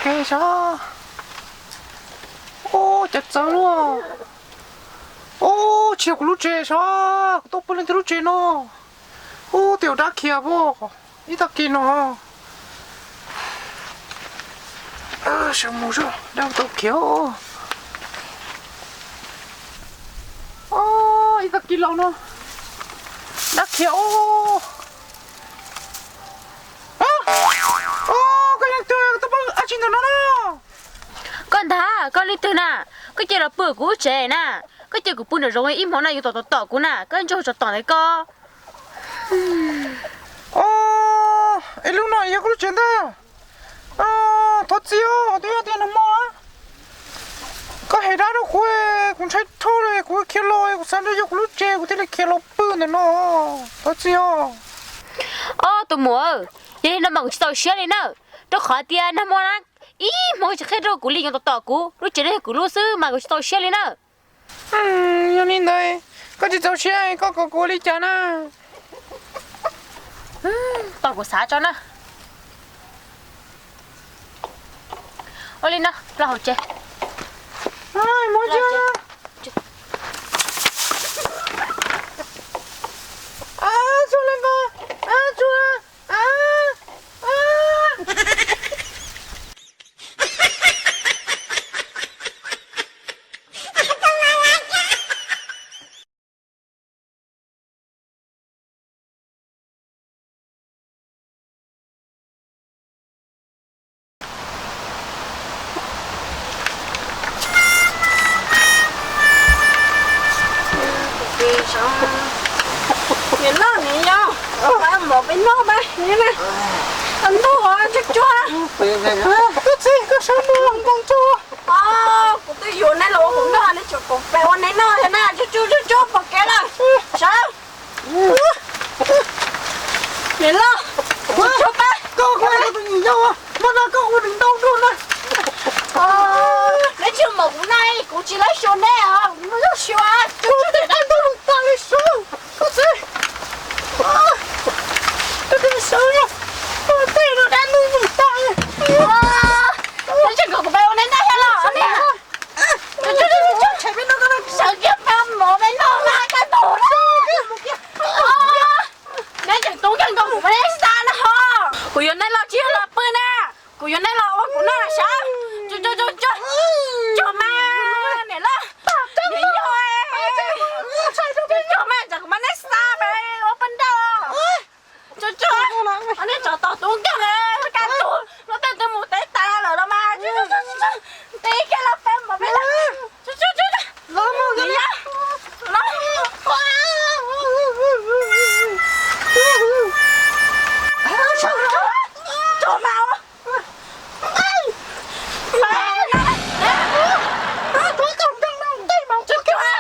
ke sav. Ub, cas txawv luaj. Ub, tsis yog kuv lub tsev sav, kuv tuaj pw leej twg lub tsev no. Ub, tej zaum dab khiav pob, ib tag kis no. Sawv mus seb dab tau khiav. Ub, ib tag kis los no dab khiav. Ub, koj yog leej twg, koj tuaj pw dab tsi ntawm no na? Koj ntag, koj leej twg na? Koj cia los pw kuv lub tsev na. Koj cia kuv pw nram zoov ib hmo no yuav tom tom tom kuv na, koj ntsoog tsom tom ntawm koj. Ub, es lub no yog koj lub tsev ntag? Thov txim os, twb yog tias nag hmo koj hem dab rau kuv, kuv ntshai dhau li, kuv khiav los, kuv xav nrog yog kuv lub tsev kuv thiaj li khiav los pw ntawm no. Thov txim os. Ob, tus muam, yog li no mas kuv tsis txaus siab li na, rau qhov tias nag hmo na ib hmo koj tsis qhia rau kuv li, yuav tom tom kuv, lub tsev no yog kuv lub xwb mas kuv tsis txaus siab li na. Yog li ntawd, koj tsis txaus siab koj kom kuv ua li cas na? Tos kuv xav tso na. Ua li no, los hauv tsev. Niam loj niam yau, pab mov peb noj mas, ntub os tsuag tsuag. Koj txiv, koj sawv mus nkoos tso. Kuv twb yuav neb los ua kuv noj, neb tseem kom peb ua neb noj thiab na, tsuag tsuag tsuag tsuag pom kev lawm. Sawv. Niam loj, tsuag tsuag pab. Koj ua tus niam yau, mas no koj ua nws ntau nruag na. Neb tsis mom kuv na, kuv tsis laib xyuas neb os, kuv muaj zaub xyuas. Koj tej dab ntub lus tas li sawv, koj txiv. Koj tej sawv, koj tej no dab ntub lus tas li. Neb tseem kom kuv peb ua neb noj thiab los? Sawv kiag pab mov peb noj mas kaj ntug na. Neb tseem tub nkeeg nkaus kuv muab neb xa na ho. Kuv yuav neb los tsis yog los pw na, kuv yuav neb los ua kuv noj sawv. Tsuag tsuag tsuag tsuag mas, niam loj, niam yau, tsuag tsuag mas tsam kuv muab neb xa pem ua poj nrauj. Tsuag tsuag, neb tsov tom tub nkeeg kaj ntug, luag tej twb mus teb tas lawm los mas. Tib kiag los peb mov peb noj. Tsuag tsuag tsuag tsuag.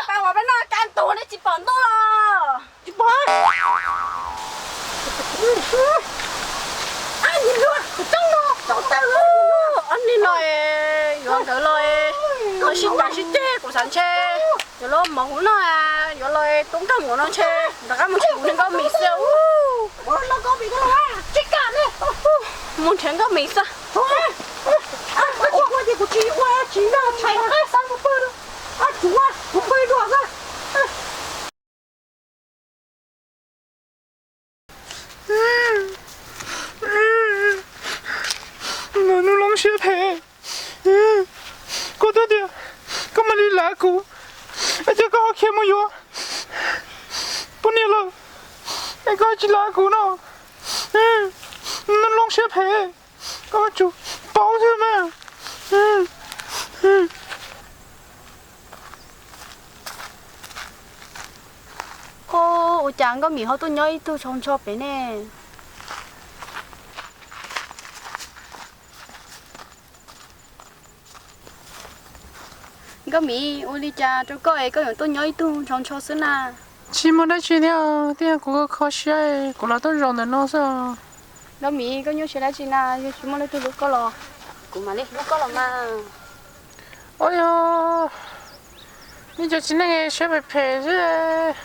Peb ua peb noj kaj ntug, neb tsis pom ntuj los? Ob niag no yuav nkawd los, los sib cav sib ceg, kuv xav ntshe yuav los mov kuv noj, yuav los tub nkeeg mus no ntshe rov qab mus tsis kuv niag nkauj mis xwb. Mus nrhiav nkauj mis xwb. Nws nug loob siab phem. Koj twb tias koj mam li lav kuv, es cas koj ho khiav mus yuav poj niam lawm, es koj tsis lav kuv no. Nws loob siab phem, koj tsum paub xwb mas. Ua cas nkauj mis ho tuaj nyob ib tug tsaus ntsho pem ne? Nkauj mis, ua li cas rau koj es koj yuav tuaj nyob ib tug tsaus ntsho xwb na? Tsis muaj dab tsi thiab, twb yog kuv kho siab kuv los tuaj zaum ntawm no xwb. Nkauj mis, koj nyuaj siab dab tsi na? Yog tsis muaj leej twg hlub koj los kuv mam li hlub koj los mas. Ua yog nej cov txiv neej siab phem phem xwb,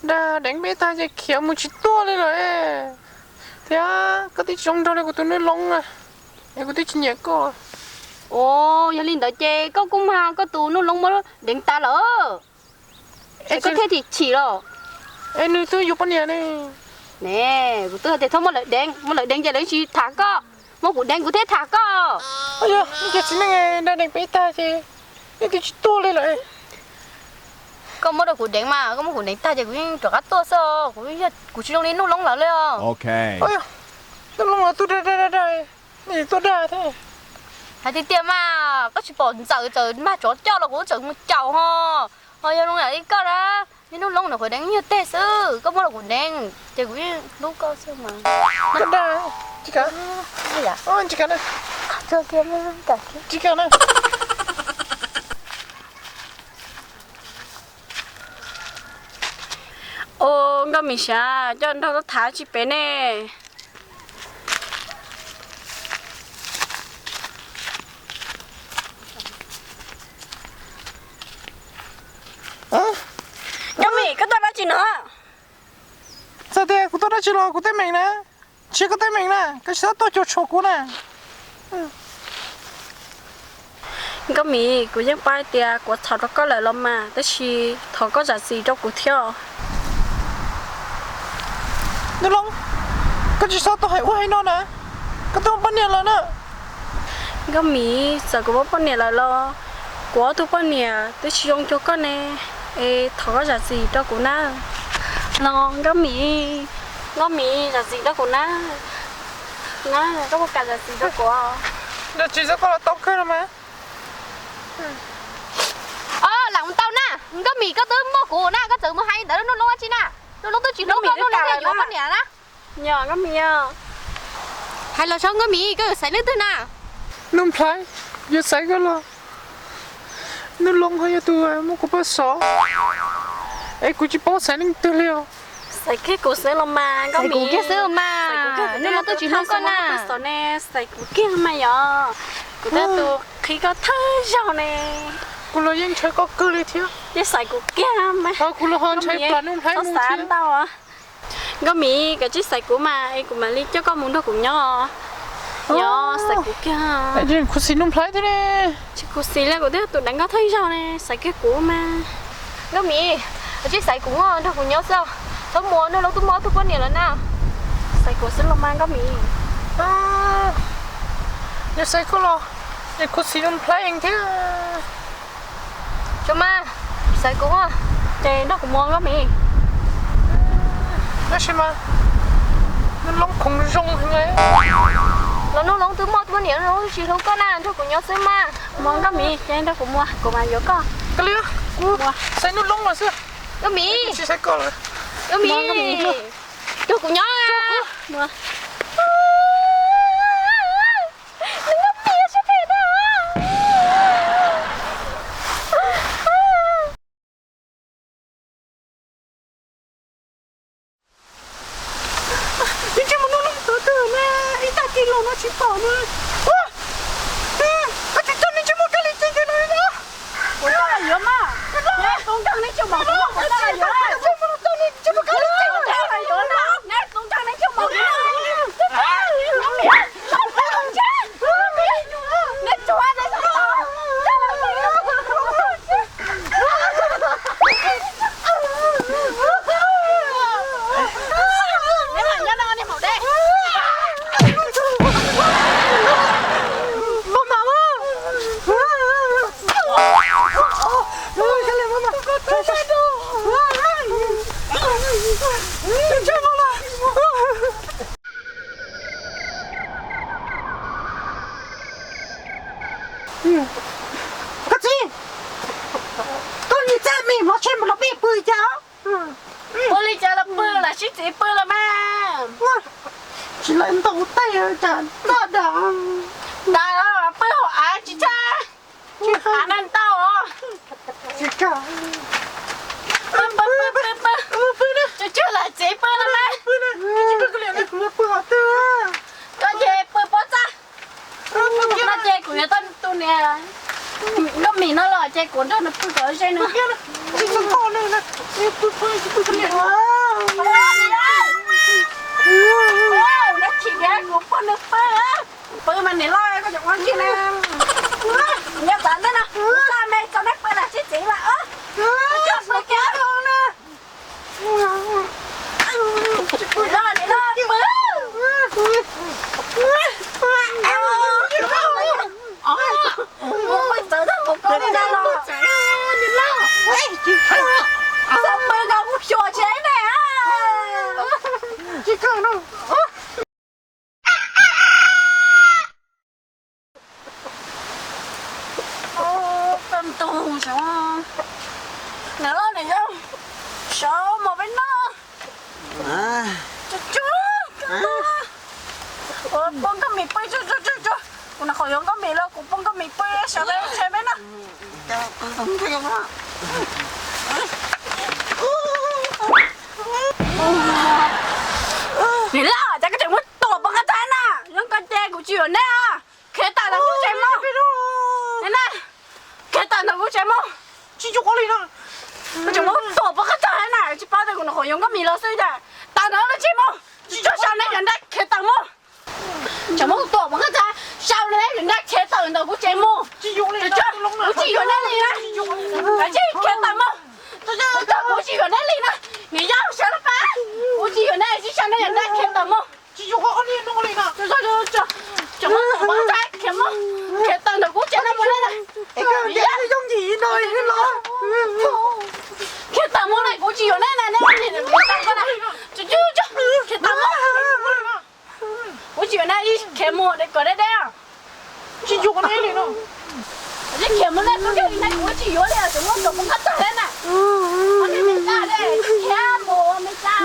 dag deev peb tag ces khiav mus tsis tuaj li lawm. Thiab koj twb tsis zoo nraug li kuv tus nus loob na, es kuv twb tsis nyiam koj. Ua, yog li ntawd ces koj kuj mag koj tus Nuj Loob muab deev tas lawm, es koj thiaj chim chim los? Es nws twb yuav poj niam ne. Ne, kuv twb hais tias txhob muab lawv deev, muab lawv deev ces lawv tsis tham koj, muab kuv deev kuv thiaj tham koj. Yog ib co txiv neej nrog deev peb tag ces yeej twb tsis tuaj li lawm. Koj muab rau kuv deev mas, koj muab kuv deev tag ces kuv yeej rov qab tuaj xwb, kuv, kuv tsis zoo li Nuj Loob lawv li os. Nuj Loob los tuaj dag dag dag, nej tuaj dag thiab. Hais tiag tiag mas, koj tsis pom Ntxawm txawm mag tsov coj los kuv txawm mus caum ho. Ho yog zoo yam li koj na, li Nuj Loob ntawd qhuav deev yog teg xwb, koj muab rau kuv deev ces kuv yeej hlub koj xwb mas. Tsis kam, tsis kam, tsis kam na. Ua, Nkauj Mim sav, coj nrog tuaj tham tsis pem ne. Nkauj Mim, koj tuaj dab tsi no? Txawm tias kuv tuaj dab tsi los kuv teeb meem na. Tsis koj teeb meem na, koj tsis txhob tuaj cuam tshuam kuv na. Nkauj Mim, kuv yeej paub tias kuv txhaum rau koj lawm los mas, tab sis thov koj zam txim rau kuv thiab. Nuj Loob, koj tsis txhob tuaj hais ub hais no na, koj twb muaj poj niam lawm na. Nkauj Mim, txawm kuv muaj poj niam lawm los kuv ob tug poj niam twb tsis zoo cuag koj ne, es thov koj zam txim rau kuv na. Los Nkauj Mim, Nkauj Mim zam txim rau kuv na. Na, koj puas kam zam txim rau kuv? Zam txim rau koj los tau kawg no mas. Lam mus tau na, Nkauj Mim koj twb muaj kuv na, koj txawm mus hais li ntawd rau Nuj Loob dab tsi na. Nuj Loob twb tsis hlub koj, Nuj Loob thiaj yuav poj niam na. Nkauj Mim, hais los saib Nkauj Mim, koj yuav xaiv leej twg na? Nuj Nplhaib, yuav xaiv koj los? Nuj Loob ho yog tus muab kuv pab xov, es kuv tsis paub xaiv leej twg li os. Xaiv kiag kuv xwb los mas Nkauj Mim. Xaiv kuv kiag xwb mas, Nuj Loob twb tsis hlub koj na. Xov ne, xaiv kuv kiag mas yog. Kuv twb tus qhib koj thawj zaug ne. Kuv los yeej ntshaw koj kawg li thiab. Yeej xaiv kuv kiag mas. Kuv los ho ntshaw plam Nuj Nplhaib mus thiab. Nkauj Mim, koj tsis xaiv kuv mas es kuv mam li coj koj mus nrog kuv nyob. Yog xaiv kuv kiag. Khuv xim Nuj Nplhaib thiab ne. Tsis khuv xim li, kuv twb tus deev koj thawj zaug ne, xaiv kiag kuv mas. Nkauj Mim, koj tsis xaiv kuv nrog kuv nyob xwb, txhob mus, Nuj Loob twb muaj ob tug poj niam lawm na. Xaiv kuv xwb los mas Nkauj Mim. Yog xaiv koj los, es khuv xim Nuj Nplhaib thiab. Tsis mas, xaiv kuv, ces nrog kuv mus Nkauj Mim. Tab sis mas Nuj Loob khoom zoo heev. Los Nuj Loob twb muaj poj niam, Nuj Loob twb tsis hlub koj na, nrog kuv nyob xwb mas. Mus Nkauj Mim, ces nrog kuv mus, kuv mam yuav koj. Koj li, kuv xaiv Nuj Loob los xwb. Nkauj Mim, tsis xaiv koj lawm. Nkauj Mim, nrog kuv nyob. Ntsej muag Nuj Loob tawv tawg na, ib tag kis los no tsis pom na. Koj tsis coj ntsej muag kab li ces ntawd no. Kuv coj los yuav mas. Neb tub nkeeg neb tsis mom kuv, kuv coj los yuav. Neb tub nkeeg neb tsis mom kuv. Neb tsuav neb tau. Koj txiv, koj niag txaj me mov tshem mus los peb pw cas? Ua li cas los pw los sib txiv pw los mas. Tsis lawv ntaus tej cas noj dag. Dag pw hauv av tsis tshaj. Av no ntau. Pw pw pw pw pw. Tsuag tsuag los txiv pw los mas. Koj ces pw pob txaj. No ces kuv yuav tau tus niam Nkauj Mim no los ces kuv nrog nws pw kom ze nws. Neb chim thiab kuv pog nws pw. Pw mas niam loj koj cov ua ntej na. Ntawm no, ua me tso neb pw los tsis txiv mas. Coj pw kiag. Nim no, nim no pw. Ua txawv tag npaum ko li no los. Txhob pw nkaus kuv xyuas tsis ne. Peb mus tau mus saum, niam loj niam yau, saum mos peb noj. Tsuag tsuag, kuv poob kab mis pw tsuag tsuag tsuag tsuag. Kuv noj qhov yuav kab mis los kuv poob kab mis pw sawv peb tshe peb noj. Niam loj, cas koj tseem muab tuam pov qab tag na? Zoo koj ces kuv tsis yuav neb. Khiav tawm ntawm kuv tsev mog. Khiav tawm ntawm kuv tsev mog. Koj tseem muab tuam pov qab tag na, tsis paub tias kuv noj qhov yuav kab mis los xwb cas. Tawm ntawm kuv tsev mog. Tsis txhob sau neb cov ntaj, khiav tawm mog. Tseem muab tuam pov qab tag, sau neb cov ntaj khiav tawm ntawm kuv tsev mog. Kuv tsis yuav neb li na. Khiav tawm mog. Kuv tsis yuav neb li na. Niam yau sawv los pab. Kuv tsis yuav neb, tsis sau neb cov ntaj khiav tawm mog. Tseem muab tuam pov qab tag, khiav mog. Khiav tawm ntawm kuv tsev no mus na. Khiav tawm mog na, kuv tsis yuav neb na, neb nim tawm ko na. Khiav tawm mog. Kuv tsis yuav neb, khiav mus kom deb deb. Tsis yuav neb li no. Khiav mus na, kuv tsis yuav li, tseem muab tuam pov qab tag na. Neb me txaj, khiav mus me txaj.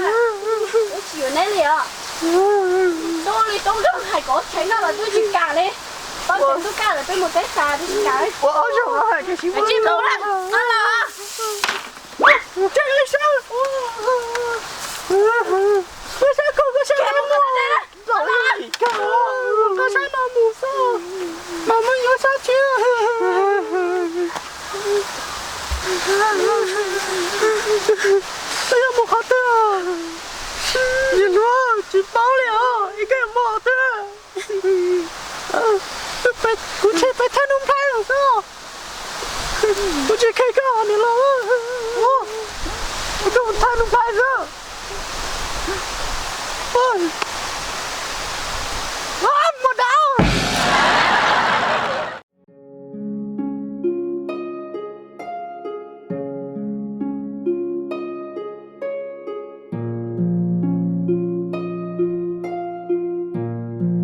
Kuv tsis yuav neb li os. Tub li tub nrog hais kom tshais noj los twb tsis kam li. Tau tseem tub kaj lawm peb mus teb xav twb tsis kam li. Ua ob zaug los hais tias tsis mus na. Koj saib koj, koj saib koj mus. Koj saib no mus xwb, mas muab yuav sab tshiab. Koj yuav mus qhov twg? Yog luag tsis paub li os, koj yuav mus qhov twg? Kuv tseg peb thawj hnub nplhaib lawm xwb. Kuv tsis kheev koj niam laus, kuv thawj hnub nplhaib xwb.